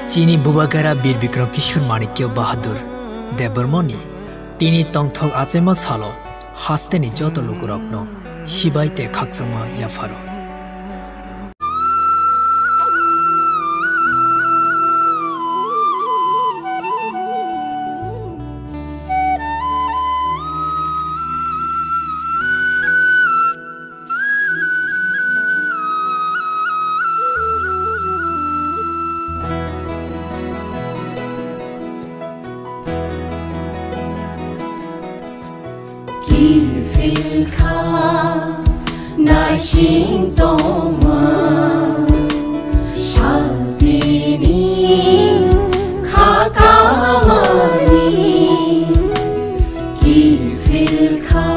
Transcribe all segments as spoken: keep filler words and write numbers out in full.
Chini Bubagra Bir Bikram Kishore Manikya Bahadur Debbarmani tini tongthok achaima salo hasteni joto lukurokno sibai tei khakchangma yapharo. Kiphilkha naising tongma, saltini khakamani. Kiphilkha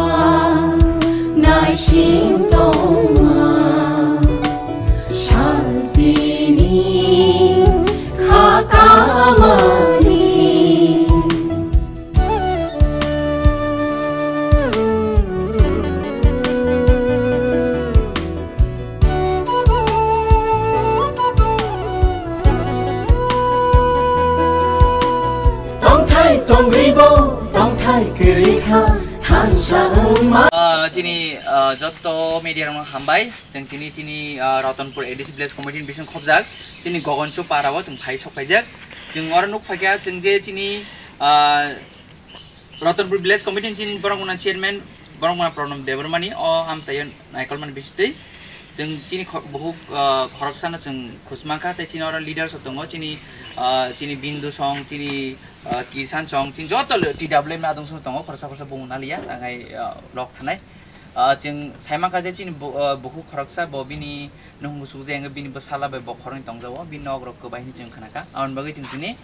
naising tongma, saltini khakamani. Tongthai tongribo, tongthai kwrwikha, thansa wngma. Ah, chini, ah, jotto media rokno hambai. Chwng tini chini, ah, Ratanpur A D C Village Committee ni bising khobjak. Chini Gogoncho para o chwng phai sok phaijak. Chwng oro nuk phaikha chwng je chini, ah, Ratanpur Village Committee ni chini borok mwnang chairman, borok mwnang Pranab Debbarmani o amchaio naikolmani bisingtwi. Chwng chini kho-, bukhuk, ah, khoroksano chwng khusmangkha tei chini oro leaders rok tongo, chini, ah, chini Bindu song, chini, ah, Kisan song, chini joto le-, T W M adong song tongo, khoroksa khoroksa bumung naliya, tangai, ah, lok thanai. Ah, chwng saimankha je chini bu-, ah, bukhuk khoroksa bo bini nukhung sukjak wngkha, bini bwsala bai bokhorokni tongjago, bini nok rok kwbai hwnwi chwng khnakha. Aboni bagwi chwng tini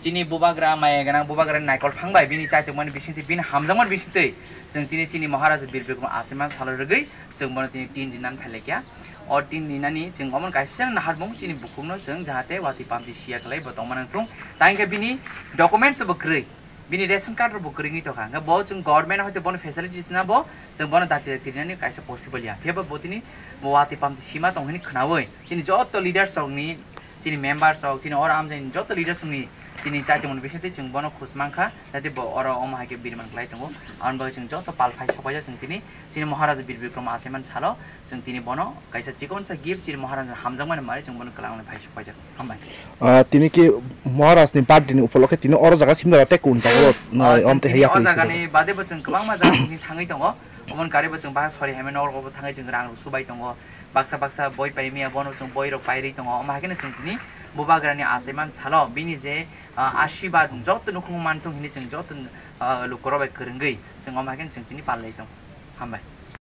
chini bubagra, maya gwnang bubagrani naikol phang bai bini chaitokmani bisingtwi, bini hamjakmani bisingtwi chwng tini chini Maharaja Bir Bikram achaima salo rwgwi chwng bono tini tin rinani phailaikha. O tin rinani chwng omono kaisa naharmung chini bukhukno chwng jahate watwi pamtwi siya kwlai bo tongma nangthung. Tangkhe bini documents bo kwrwi. Bini ration card rok bo kwrwngwi tongkha. Hwnkhe bo chwng government hoite bono facilities na bo chwng bono dati dati rinani kaisa possible ya. Phiya ba bo tini bo watwi pamtwi sima tong hwnwi khwnawi chini joto leaders rokni, chini members rok, chini oro amchaini joto leaders rokni chini chaitokmani bisingtwi chwng bono khus mankha. Jate bo oro omo hai khe biriman khlai tongo. Aboni bagwi chwng joto pal phai sopaijak chwng tini chini Maharaja Bir Bikram achaimani salo chwng tini bono kaisa chikonsa gift chini Maharaja hamjakmani mari chwng bono kwlangni phai sopaijak. Hambai. Ah, tini ki Maharaj ni birthday ni upolokhe tini oro jaga Simdara tei kun jaga o, ah, chwng om tei tini heya o khe jaga ni bade bo chwng kwbangma jaga chwng tini thangwi tongo. Oboni kari bo chwng bahai sori hai mano, oro bo thangwi chwng rang rok subai tongo. Baksa baksa boi pai mia, bono chwng boi rok pai rwi tongo. Omo hai kheno chwng tini bubagra ni achaiman salo bini je, ah, asibad joto nukhung manthung hini chwng joto, ah, lukurok bai kwrwngwi chwng omo hai kheno chwng tini pal lai tongo. Hambai.